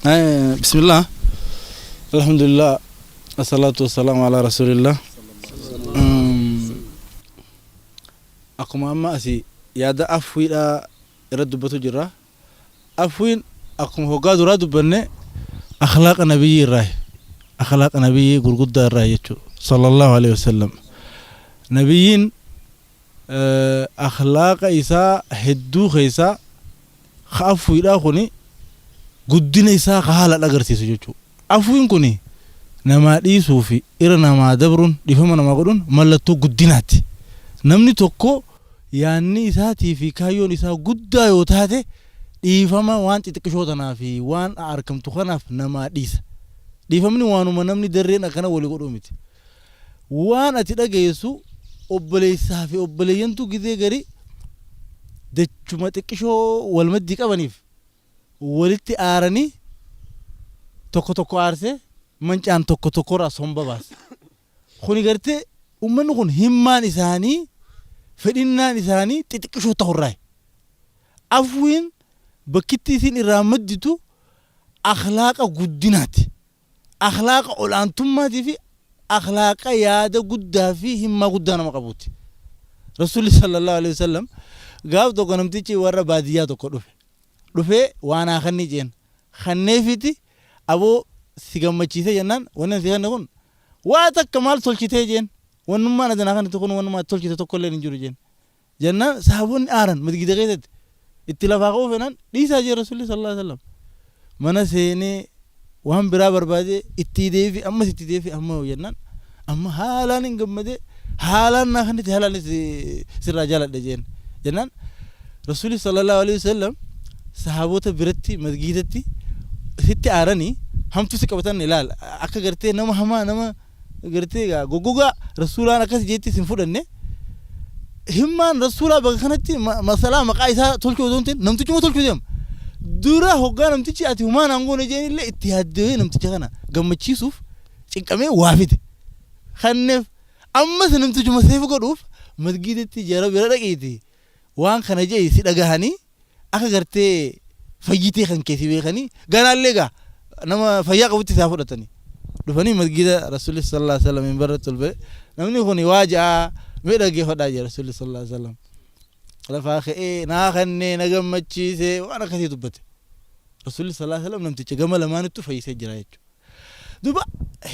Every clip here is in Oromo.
Bismillah. Alhamdulillah. Asalaatu wasalaamu ala rasulillah. Akkuma amma asii yaada afwiidha irratti dubbatu jirra. Afwiin akkuma hoggaa duraa dubbanne akhlaaqa nabiyyii irraayi. Akhlaaqa nabiyyii gurguddaa irraayi jechuudha. Sallallahu alaihi wasallam. Nabiyyiin akhlaaqa isaa hedduu keessaa ka afwiidhaa kuni guddina isaa ka haalaan agarsiisu jechuudha. Afwiin kuni namaa dhiisuu fi irra namaa dabruun dhiifama namaa godhuun mallattoo guddinaati. Namni tokko yaanni isaatii fi kaayyoon isaa guddaa yoo taate dhiifama waan xixiqqishoo tanaa fi waan arkamtu kanaaf namaa dhiisa. Dhiifamni waanuma namni darreen akkana walii godhuu miti. Waan ati dhageessu obboleessaa fi obboleeyyantu gizee gari dachuma xiqqishoo wal maddii qabaniif walitti aaranii tokko tokko aarsee mancaan tokko tokkorraa somba baasa. Kuni gartee ummanni kun himmaan isaanii fedhinnaan isaanii xixiqqishoo ta'urraayi. Afwiin bakkitti isiin irraa madditu akhlaaqa guddinaati. Akhlaaqa ol'aantummaatii fi akhlaaqa yaada guddaa fi himmaa guddaa nama qabuuti. Rasuulli sallallahu alaihi wasallam gaaf tokko namtichi warra baadiyyaa tokko dhufe. Dhufee waa naa kanni jeen. Kanneefiti aboo si gammachiisee jennaan wanni ani si kanne kun waa takka maal tolchitee jeen. Wannummaan ati naa kannite kun wannummaa ati tolchite tokko illee hin jiru jeen. Jennaan sahaabonni aaran masgida keessatti itti lafaa ka'uu fedhan dhiisaa jee Rasuulli sallallahu alaihi wasallam. Mana seenee waan biraa barbaadee itti deebi ammas itti deebi amma yoo jennaan amma haalaan hin gammadee haalaan naa kannite haalaan sirraa jaaladhe jeen. Jennaan Rasuulli sallallahu alaihi wasallam sahaabota biratti masgiidatti sitti aaranii hamtu si qabatan ilaal akka gartee nama hamaa nama gartee egaa goggogaa rasuulaan akkas jeetti sin fudhanne himmaan rasuulaa bakka kanatti masalaa maqaa isaa tolchuu osoo hin ta'in namtichuma tolchuu deema. Dura hoggaa namtichi ati humaa naan goone jeen illee itti yaaddee namticha kana gammachiisuuf cinqamee waa fide. Kanneef ammas namtichuma seef godhuuf masgiidatti jara bira dhaqiiti waan kana je'i si dhagahanii akka gartee fayyitee kan kee si beekanii ganaallee gaa nama fayyaa qabutti isaa fudhatanii dhufanii masgiida rasuulli sallallahu alaihi wasallam minbarratti ol ba'e namni kun waa ja'a mee dhaggeeffadhaa jedhe rasuulli sallallahu alaihi wasallam lafaa ka'ee naa kannee na gammachiise waan akkasii dubbate rasuulli sallallahu alaihi wasallam namticha gama lamaanittu fayyisee jira jechuudha. Duuba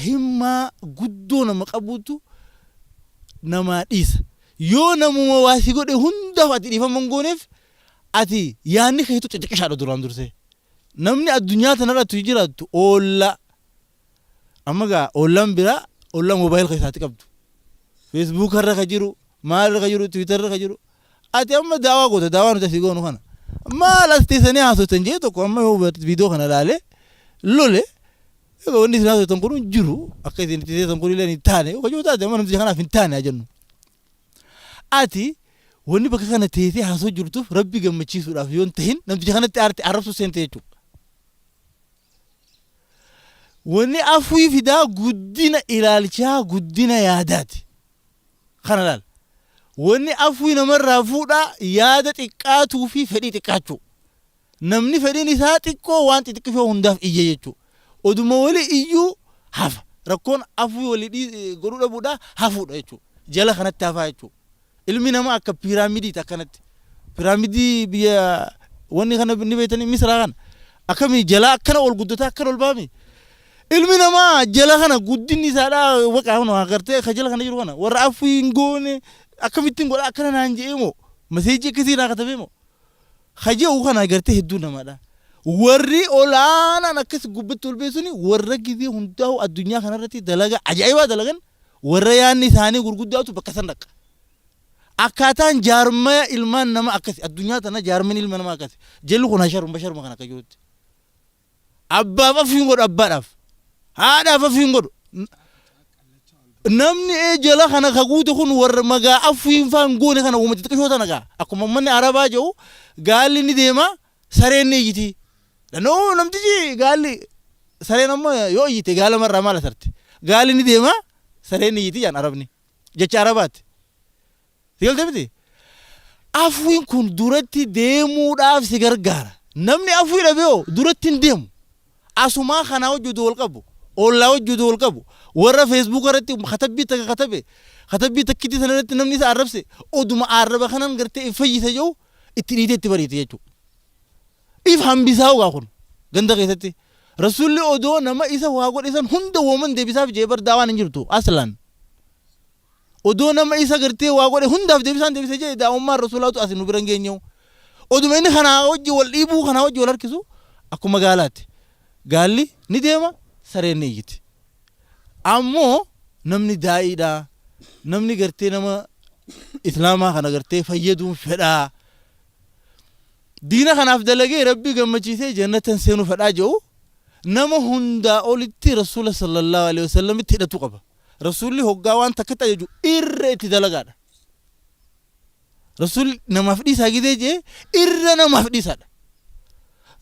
himmaa guddoo nama qabuutu namaa dhiisa. Yoo namuma waa si godhe hundaaf ati dhiifama hin gooneef ati yaanni keetu xixiqishaadha duraan dursee. Namni addunyaa tanarratti jiraattu oollaa. Amma gaa oollaan biraa oollaa moobaayil keessaatti qabdu. Feesbuuka irra ka jiru, maal irra ka jiru, tiwiitar irra ka jiru. Ati amma daawaa goota, daawaa nuti asii goonu kana. Maal as teessanii haasoftan jee tokko amma yoo viidiyoo kana ilaalee lole. Egaa wanni isin haasoftan kun hin jiru. Akka isin itti teessan kun illee hin taane. Yoo kajoo taate amma namticha kanaaf hin taane haa jennu. Ati wanni bakka kana teessee haasoo jirtuuf Rabbi gammachiisuudhaaf yoo hin tahin namticha kanatti aarte arrabsuu seente jechuudha. Wanni afwii fidaa guddina ilaalchaa guddina yaadaati. Kana laal. Wanni afwii namarraa fuudhaa yaada xiqqaatuu fi fedhii xiqqaachuu. Namni fedhiin isaa xiqqoo waan xixiqqishoo hundaaf iyya jechuudha. Oduma wali iyyuu hafa. Rakkoon afwii wali godhuu dhabuudha hafuudha jechuudha. Jala kanatti hafaa jechuudha. Ilmi namaa akka piiraamidiiti akkanatti. Piiraamidii biyya wanni kana ni beektanii Misraa kana. Akkamii jalaa akkana ol guddataa akkana ol baami. Ilmi namaa jala kana guddinni isaadhaa waqaa kun agartee ka jala kana jiru kana warra afwii hin goone akkamittiin godha akkana naan je'ee moo maseejii akkasii naa katabee moo ka je'u kana agartee hedduu namaadha. Warri olaanaan akkas gubbatti ol ba'e suni warra gizee hundaa'u addunyaa kanarratti dalaga ajaa'ibaa dalagan warra yaanni isaanii gurguddaatu bakka san dhaqa. Akkaataan jaarmaya ilmaan nama akkasi addunyaa tana jaarmani ilma namaa akkasi. Jalli kun hasharuma basharuma kan akka jirutti. Abbaaf afii hin godhu abbaadhaaf. Haadhaaf afii hin godhu. Namni ee jala kana ka guute kun warra magaa afiin faa hin goone kana uuma xixiqqishoo tana gaa. Akkuma uummanni Arabaa jedhu gaalli ni deema sareen ni iyyiti. Noo namtichi gaalli sareen amma yoo iyyite gaala marraa maal asarti. Gaalli ni deema sareen ni iyyiti jedhan Arabni. Jecha Arabaati. Si galte miti? Afwiin kun duratti deemuudhaaf si gargaara. Namni afwii dhabe hoo duratti hin deemu. Asumaa kanaa wajji odoo wal qabu, ollaa wajji odoo wal qabu, warra Facebook irratti katabbii takka katabe, katabbii takkittii sana irratti namni isa arrabse, oduma arraba kanan gartee if fayyisa jedhu itti dhiitee itti bariiti jechuudha. If hambisaa ogaa kun ganda keessatti. Rasuulli odoo nama isa waa godhe san hunda wooman deebisaaf jee bar daawaan hin jirtu aslan. Odoo nama isa gartee waa godhe hundaaf deebisaan deebisa jee daawummaan rasuulaatu as nu bira hin geenyewu. Oduma inni kanaa wajji wal dhiibuu kanaa wajji wal harkisu akkuma gaalaatti. Gaalli ni deema, sareen ni iyyiti. Ammoo namni daa'iidha, namni gartee nama islaamaa kana gartee fayyaduun fedhaa. Diina kanaaf dalagee Rabbi gammachiisee jannatan seenuu fedhaa jedhu nama hundaa olitti Rasuula sallallahu alaihi wasallamitti hidhatu qaba. Rasuulli hoggaa waan takkatti ajaju irra itti dalagaadha. Rasuulli namaaf dhiisaa gidee jee irra namaaf dhiisaadha.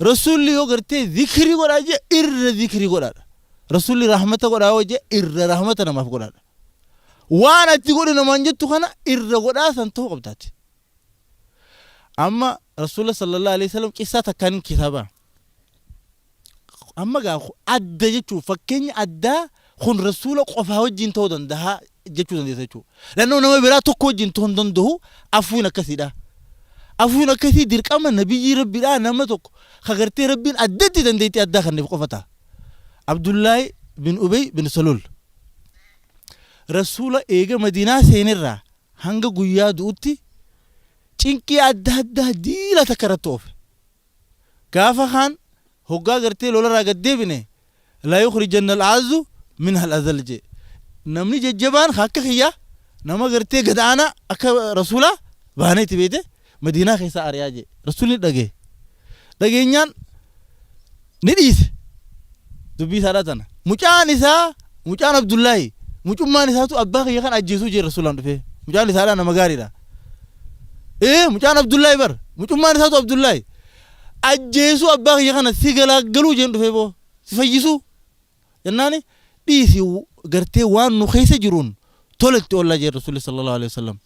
Rasuulli yoo gartee zikrii godhaa jee irra zikrii godhaadha. Rasuulli rahmata godhaa yoo jee irra rahmata namaaf godhaadha. Waan ati godhi namaan jettu kana irra godhaa san ta'uu qabdaati. Amma Rasuula sallallahu alaihi wasallam qissaa takkaan kitaaba. Amma gaa adda jechuun fakkeenya addaa kun Rasuula qofaa wajjin ta'uu danda'a jechuu dandeessa jechuudha. Lannoo nama biraa tokko wajjin ta'uu hin danda'u afuun akkasiidha. Afuun akkasii dirqama nabiyyii Rabbiidhaa nama tokko ka gartee Rabbiin addatti dandeettii addaa kenneef qofa ta'a. Abdullaahi bin Ubey bin Salul Rasuula eega Madiinaa seenerraa hanga guyyaa du'utti cinqii adda addaa diila takka irratti oofe. Gaafa kaan hoggaa gartee lolarraa gad deebine laa yukhrijanna al-a'azzu minha al-azall jee. Namni jajjabaan ka akka kiyyaa nama gartee gad aanaa akka rasuulaa baaneeti beeyte Madiinaa keessaa ari'aa jee. Rasuulli ni dhagaye. Dhageenyaan ni dhiise. Dubbii isaadhaa tana. Mucaan isaa mucaan Abdullaahi mucummaan isaatu abbaa kiyya kan ajjeesuu jee rasuulaan dhufee. Mucaan isaadhaa nama gaariidha. Ee mucaan Abdullaahi bar mucummaan isaatu Abdullaahi ajjeesuu abbaa kiyya kana si galaaggaluu jeen dhufee boo si fayyisuu jennaani dhiisi gartee waan nu keessa jiruun toletti oollaa jeen rasuulli sallallahu alaihi wasallam.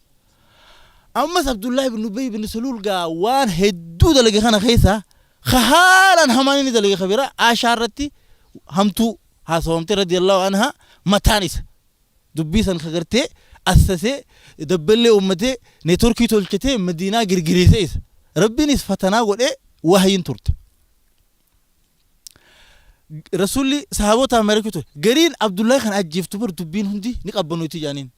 Ammas Abdullaahi ibn Ubay ibn Saluul gaa waan hedduu dalage kana keessa ka haalaan hamaan inni dalage ka biraa Aashaa irratti hamtuu haasawamte radiyallahu anha mataan isa. Dubbii san ka gartee assasee dabballee uummatee neetworkii tolchatee Madiinaa girgiriise isa. Rabbiinis fatanaa godhee wahyiin turte. Rasuulli sahaabotaan mari'achuu ture. Gariin Abdullaahi kana ajjeeftu bar dubbiin hundi ni qabbanoyti jedhaniin.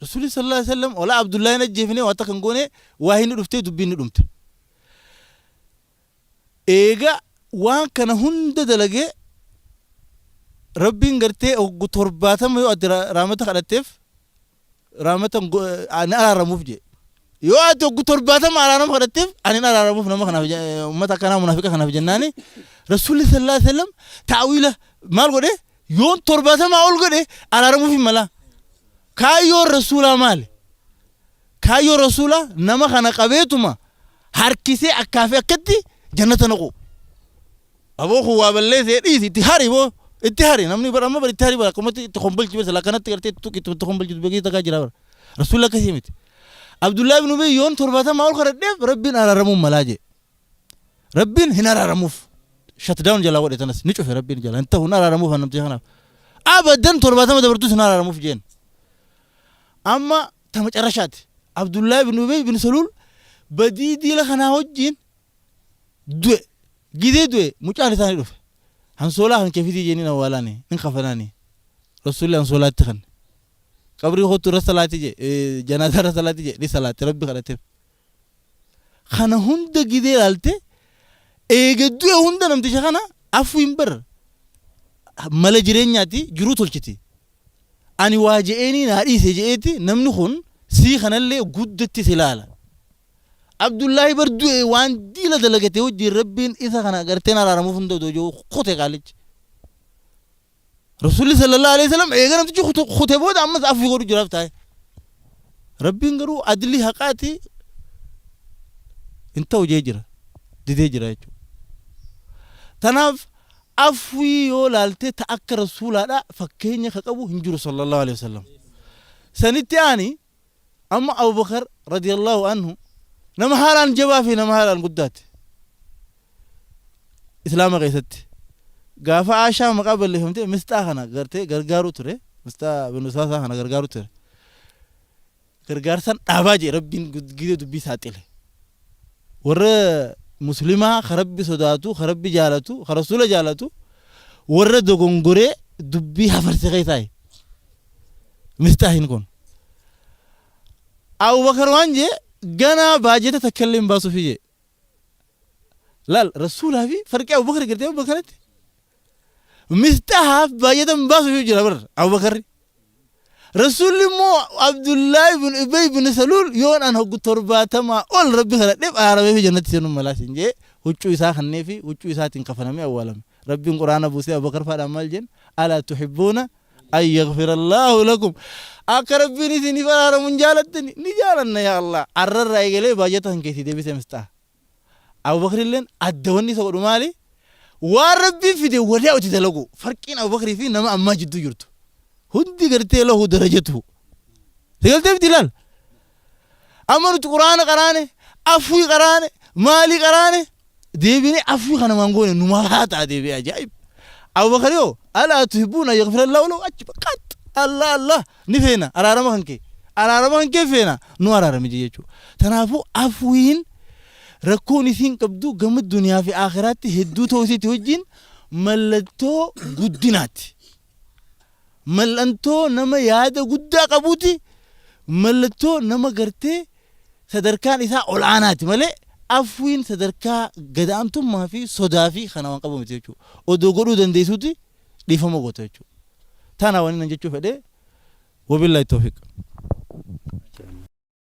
Rasuulli sallallahu alaihi wasallam walaa Abdullaahi hin ajjeefne waan takka hin goone wahyiin ni dhuftee dubbiin ni dhumte. Eega waan kana hunda dalagee Rabbiin gartee hoggu 70 yoo ati rahmata kadhatteef rahmata ani araaramuuf jee. Yoo ati hoggu 70 araarama kadhatteef ani hin araaramuuf nama kanaaf ummata akkanaa munaafiqa kanaaf jennaani Rasuulli sallallahu alaihi wasallam ta'wiila maal godhe yoon 70 ol godhe araaramuuf hin mala. Kaayyoon Rasuulaa maali? Kaayyoo Rasuulaa nama kana qabeetuma harkisee akkaa fi akkatti jannata naquu. Aboo kun waa balleessee dhiisi itti hari boo itti hari namni bara amma bara itti hari bara akkumatti itti kombolchi bara sila akkanatti gartee itti tuqi itti kombolchi beekii takkaa jira bara. Rasuulli akkasii miti. Abdullaa ibn Ubay yoon 70 ol kadhadheef Rabbiin araaramuun malaa jee. Rabbiin hin araaramuuf. Shutdown jalaa godhe tanas ni cufe Rabbiin jalaa hin ta'u hin araaramuuf namticha kanaaf. Abadan 70 dabartus hin araaramuuf jeen. Amma ta macarrashaati. Abdullaahi bin Ubay bin Saluul badii diila kanaa wajjiin du'e. Gizee du'e mucaan isaa ni dhufe. Hansoolaa kan kee fidii jeeniin awwaalaani hin kafanaani. Rasuulli hansoolaatti kanne. Qabrii kottu irra salaati jee janaazaa irra salaati jee ni salaate Rabbi kadhateef. Kana hunda gizee ilaalte eega du'e hunda namticha kana afwiin bar mala jireenyaati jiruu tolchiti. Ani waa je'eenii naa dhiise je'eeti namni kun sii kanallee guddatti si laala. Abdullaahi bar du'e waan diila dalagate wajjiin Rabbiin isa kana garteen araaramuuf hunda odoo jiru kute qaalichi. Rasuulli sallallahu alaihi wasallam eega namtichi kute booda ammas afwii godhu jiraaf taa'e. Rabbiin garuu adli haqaati hin ta'u jee jira. Didee jira jechuudha. Tanaaf Afwii yoo laalte ta akka Rasuulaadha fakkeenya ka qabu hin jiru sallallahu aleyhi wasallam. Sanitti aani amma Abubakar radiyallahu anhu nama haalaan jabaa fi nama haalaan guddaati. Islaama keessatti. Gaafa Aashaa maqaa balleeffamte Misxaa kana gartee gargaaruu ture. Misxaa bin Usaasaa kana gargaaruu ture. Gargaarsan dhaabaa jee Rabbiin gidee dubbii saaxile. Warra Muslimaa ka Rabbi sodaatu, ka Rabbi jaalatu, ka Rasuula jaalatu, warra dogongoree dubbii hafarse keessaayi. Misxaahin kun. Abubakar waan jee ganaa baajeta takka illee hin baasuufi jee. Laal Rasuulaa fi farqii Abubakar gartee bakka kanatti. Misxahaaf baajeta hin baasuufi jira bar Abubakarri. Rasuulli immoo Abdullaahi bin Ubay bin Saluul yoon an hoggu 70 ol Rabbi kadhadheef araaramee fi jannatti seenuun malaa siin jee huccuu isaa kannee fi huccuu isaatiin kafanamee awwaalame. Rabbiin Qur'aana buusee Abubakar faadhaan maal jeen? Alaa tuhibbuuna an yaghfirallaahu lakum akka Rabbiin isiniif araaramu hin jaalattani? Ni jaalanna yaa Allah. Arrarraa eegalee baajata kan keessii deebisee Misxaa. Abubakrilleen adda wanni isa godhu maali? Waan Rabbiin fide waliyaa itti dalagu. Farqiin Abubakrii fi nama ammaa jidduu jirtu. Hundi gartee lahu darajatuhu. Si galtee miti ilaal. Amma nuti Qur'aana qaraane, afwii qaraane, maalii qaraane deebinee afwii kana maan goone numaa haa ta'a deebi'ee ajaa'ib. Abubakar yoo alaa tuhibbuuna yaghfirallahu lahu achi qax Allah Allah ni feena araarama kan kee araarama kan kee feena nu araarami jee jechuudha. Tanaafuu afwiin rakkoon isiin qabdu gama duniyaa fi aakhiraatti hedduu ta'uu isiitti wajjin mallattoo guddinaati. Mal'antoo nama yaada guddaa qabuuti, mallattoo nama gartee sadarkaan isaa ol aanaati malee afwiin sadarkaa gad aantummaa fi sodaa fi kana waan qabu miti jechuudha. Odoo godhuu dandeessuuti dhiifama goota jechuudha. Tana wanni nan jechuu fedhe wabillahi tawfiq.